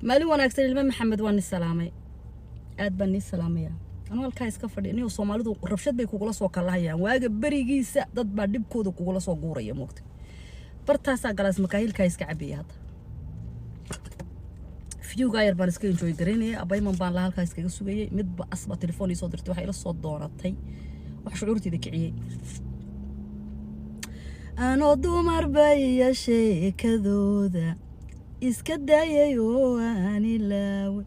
Maalin wanaagsan, ilmo Maxamed. Waan ni salaamay, aad baan nii salaamaya. Anuu halkaa iska fadhiya niyo. Soomaalidu rabshad bay kugula soo kalahayaan. Waaga berigiisa dad baa dhibkooda kugula soo guuraya. Moogta, bartaasaa galaas makaahilkaa iska cabaya. Hadda viewgaa yar baan iska enjoy garaynaya. Appointment baan la halkaa iskaga sugayay. Midba asba telefoon ii soo dirtay, waxay ila soo doonatay wax shucuurteyda kiciyey. Anoo dumar baya sheekadooda iska daayay oo aan ilaaway,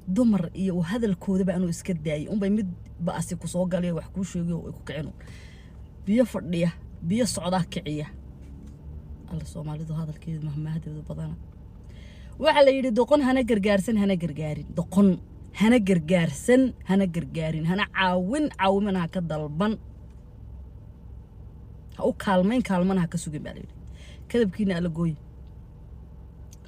dumar iyo hadalkoodaba anuu iska daayay, unbay mid ba-asi ku soo galay, wax kuu sheegayo, ay ku kicin. Biyo fadhiya biyo socdaa kiciya. Alla, Soomaalidu hadalkeedu mahmaahdeedu badana. Waxaa la yidhi, doqon hana gargaarsan hana gargaarin, doqon hana gargaarsan hana gargaarin, hana caawin caawimana ha ka dalban, ha u kaalmayn kaalmana ha ka sugin, baa la yidhi. Kadabkiina alla gooy.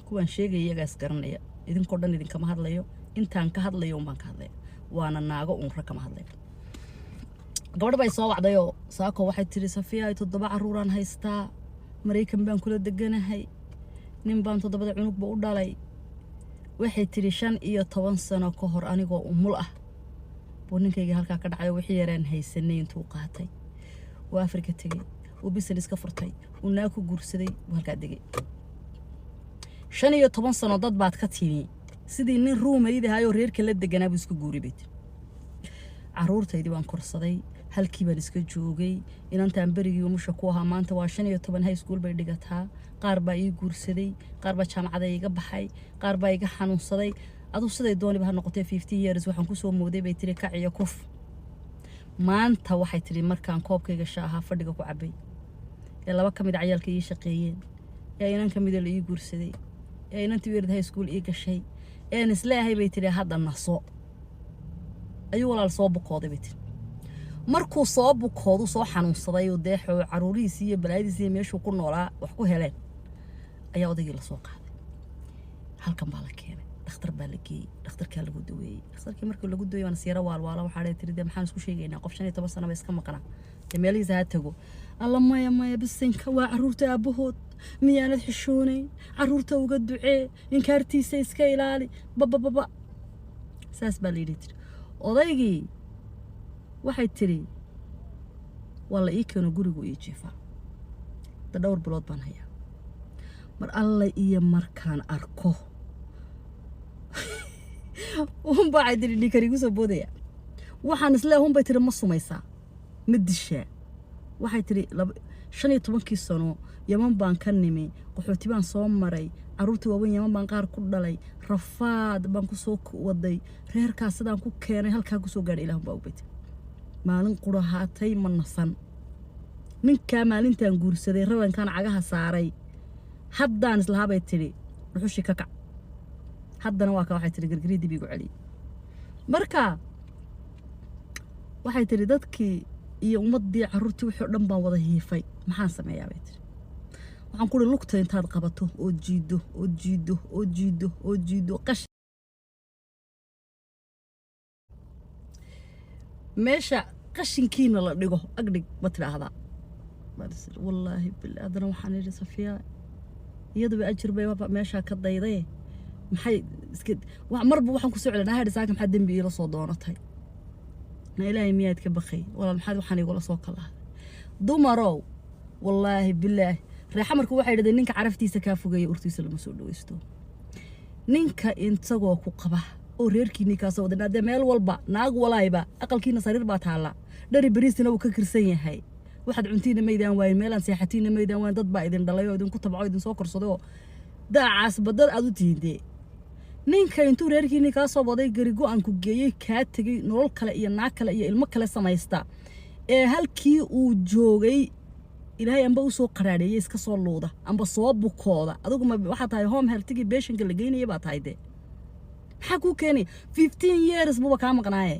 Kuwaan sheegaya iyagaas garanaya. Idinkoo dhan idinkama hadlayo, intaan ka hadlayo un baan ka hadlaya, waana naago uun, rag kama hadlayo. Gabadh bay soo wacdayoo saako waxay tidhi, "Safiya, 7 caruuraan haystaa, Maraykan baan kula deganahay, nin baan 7da cunugba u dhalay." Waxay tidhi, 15 sano ka hor, anigoo umul ah, buu ninkayga halkaa ka dhacayo. Wixii yaraan haysanay intuu qaatay, uu Afrika tegey, uu business ka furtay, uu naag ku guursaday, uu halkaa degay. 15 sano dad baad ka timi, sidii nin roommate-ahayoo reerka la deganaa buu isku guuray, bay tiri. Carruurtaydii baan korsaday, halkii baan iska joogay. Inantaan berigii umusha ku ahaa maanta waa 15, high school bay dhigataa. Qaar baa ii guursaday, qaar baa jaamacada iga baxay, qaar baa iga xanuunsaday. Aduu siday dooniba ha noqotee, 15 years waxaan kusoo mooday, bay tiri, kac iyo kuf. Maanta, waxay tidhi, markaan koobkayga shaahaa fadhiga ku cabay ee laba ka mid a ciyaalka ii shaqeeyeen, ee inan ka mida la ii guursaday, ee inantii weerd high school ii gashay, een isleeyahay, bay tidhi, hadda naso, ayuu walaal soo bukooday, bay tidhi. Markuu soo bukoodu, soo xanuunsaday oo dee caruurihiisii iyo balaayadiisii iyo meeshuu ku noolaa wax ku heleen, ayaa odaygii lasoo qaaday. Halkan baa la keenay, dhakhtar baa la geeyey, dhakhtarkaa lagu daweeyey. Dhakhtarkii markii lagu daweeyey, waan siira waalwaala. Waxaa dheh tiri, dee maxaan isku sheegaynaa? Qof 15 sano ba iska maqnaa, dee meelihiisa ha tago. Alla, maya maya, bisinka, waa carruurta aabbahood, miyaanad xishoonayn? Carruurta uga ducee, inkaartiisa iska ilaali, babababa. Saas baa la yidhi, tiri. Odaygii, waxay tidhi, waa la ii keeno, gurigu ii jiifaa. Da dhowr bilood baan hayaa. Mar alle iyo markaan arko unbaa, waxay tidhi, dhiikar igu soo boodaya. Waxaan isleeyahay, unbay tidhi, ma sumaysaa, ma dishaa? Waxay tidhi, 15kii sano Yaman baan ka nimi, qaxooti baan soo maray, carruurta waaweyn Yaman baan qaar ku dhalay, rafaad baan ku soo waday reerkaas, sidaan ku keenay halkaa kusoo gaadhay Ilaahun baa ogbaytay. Maalin qurahaatay ma nasan. Ninkaa maalintaan guursaday, rarankan cagaha saaray, haddaan islahaa, bay tidhi, dhuxushii ka kac. Haddana waa ka, waxay tidhi, gargarii dib igu celiyey. Marka waxay tidhi, dadkii iyo ummaddii, carruurtii, wixii o dhan baan wada hiifay. Maxaan sameeyaa, bay tidhi. Waxaan ku uhi, lugta intaad qabato oo jiiddo oo jiiddo oo jiiddo oo jiiddo, qash meesha qashinkiina la dhigo agdhig, ma tidhaahdaa? Wallaahi billah, haddana waxaan idhi, Safiya iyaduba ajir bay meeshaa ka dayday. Maxay iska marba waxaan kusoo celinaa hadhi saaka, maxaa dembi iila soo doonatay? Na Ilaahay miyaad ka baqay, walaal? Maxaad waxaan igula soo kalahday? Dumarow, wallaahi bilaahi, reexamarku waxay dhahdeen, ninka caraftiisa kaa fogeeya urtiisa lama soo dhawaysto. Ninka isagoo ku qaba oo reerkiinii kaasoo wadan, dee meel walba naag walaayba aqalkiina sariir baa taalla, dhari beriisina wuu ka kirsan yahay, waxaad cuntiina maydaan waayin, meelaan seexatiina maydaan waayin, dad baa idin dhalay oo idinku tabco, idin soo korsaday oo daacaasba dad aad u tihiin. Dee ninka intuu reerkiinii kaa soo waday, gari go-aanku geeyey, kaa tegey, nolol kale iyo naag kale iyo ilmo kale samaysta, ee halkii uu joogay Ilaahay amba usoo qaraadheeyey, iska soo luuda amba soo bukooda, adiguma waxaa tahay home healthigii patientka la geynaya baa tahay. Dee maxaa kuu keenay? 15 years buuba kaa maqnaaye.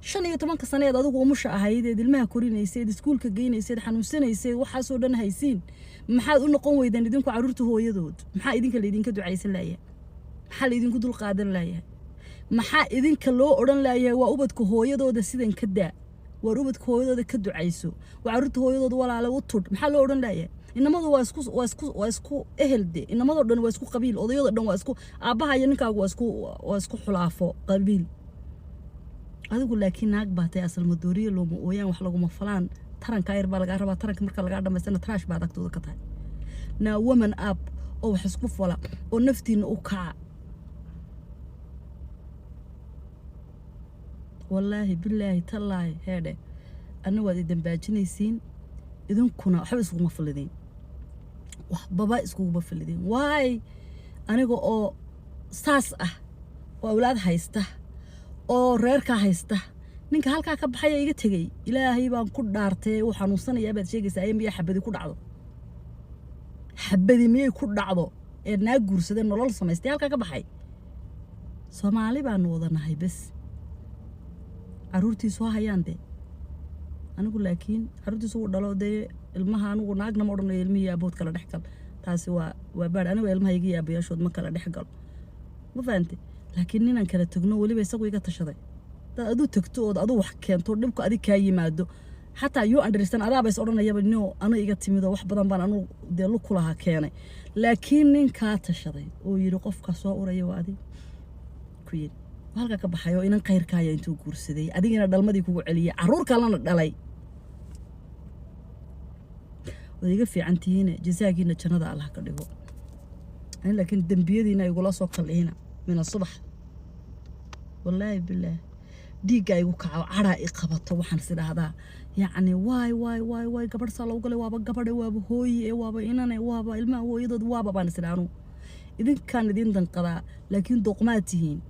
15ka saneed adigu umusha ahayd, eed ilmaha korinayseed, iskuulka geynayseed, xanuunsanayseed, waxaasoo dhan haysiin, maxaad u noqon weydeen idinku carruurta hooyadood? Maxaa idinka laydinka ducaysan laayahay? Maxaa laydinku dul qaadan laayahay? Maxaa idinka loo odhan laayahay, waa ubadka hooyadooda, sidan ka daa, waar ubadka hooyadooda ka ducayso, waa carruurta hooyadooda, walaale u tudh? Maxaa loo odhan laayahay? Inamadu waa isku ehel de. Inamadoo dhan waa isku qabiil, odayadoo dhan waa isku aabbaha iyo ninkaagu waa isku xulaafo qabiil. Adigu laakiin naag baa tahay, asal madooriye, looma ooyaan, wax laguma falaan. Tarankaa yar baa lagaa rabaa. Taranka marka lagaa dhamaystana, trash baad agtooda ka tahay. Naa woman up oo wax isku fala oo naftiina u kaca. Wallaahi, bilaahi, tallaahi, heedhe, anna waad idambaajinaysiin, idinkuna waxba iskuguma falidiin, waxbaba iskuguma falidiin. Waay, aniga oo saas ah oo awlaad haysta oo reerkaa haysta, ninka halkaa ka baxaya iga tegey, Ilaahay baan ku dhaartay, uu xanuunsanayaa baad sheegaysaa. Ay miyaa xabadi ku dhacdo? Xabadi miyay ku dhacdo ee naa guursadee nolol samaystay halkaa ka baxay? Soomaali baanu wada nahay bes. Carruurtiisu ha hayaan dee. Anigu laakiin carruurtiisu uu dhalo dee ilmaha, anigu naagna ma odhanayo ilmihii aabood kala dhex gal. Taasi waa baadh. Anigu ilmaha iga aabayaashood ma kala dhex galo, ma fahante? Laakiin ninaan kala tagno, weliba isagu iga tashaday, dad aduu tagto ood aduu wax keento, dhibku adig kaa yimaado, xataa you understand, adaaba is odhanayaba, no, anu iga timid oo wax badan baan anu dee lug ku lahaa keenay. Laakiin nin kaa tashaday oo yidhi qofka soo uraya waa adig ku yidhi, halkaa ka baxay oo inan khayrkaaya intuu guursaday, adigina dhalmadii kugu celiyey, carruur kalena dhalay, waad iga fiican tihiine. Jasaagiina jannada Allah ka dhigo. Ani laakiin dembiyadiina igula soo kallihina mina subax. Wallaahi bilaah, dhiigga igu kaco, cadhaa i qabato. Waxaan is idhaahdaa, yacni, waay, waay, waay, waay, gabadh saa lagu galay? Waaba gabadhe, waaba hooye, waaba inane, waaba ilmaha hooyadood, waaba baan is idhaanu. Idinkaan idin danqadaa, laakiin doqmaad tihiin.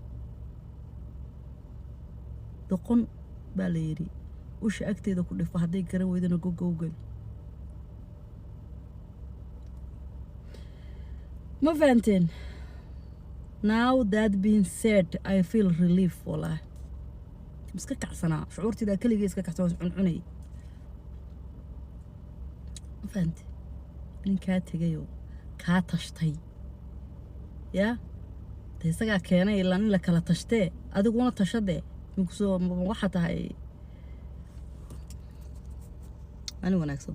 Doqon baa la yidhi usha agteeda ku dhifo, hadday garan weydana gogowgel. Ma fahanteen? Now that being said, I feel relief. Wallahi iska kacsanaa, shucuurtayda keligay iska kacsan, waa is cuncunayay. Ma fahante? Nin kaa tegayoo kaa tashtay yaa de isagaa keenay ilaa in la kala tashtee, adiguna tashadee minkusoo waxaa tahay ani wanaagsan.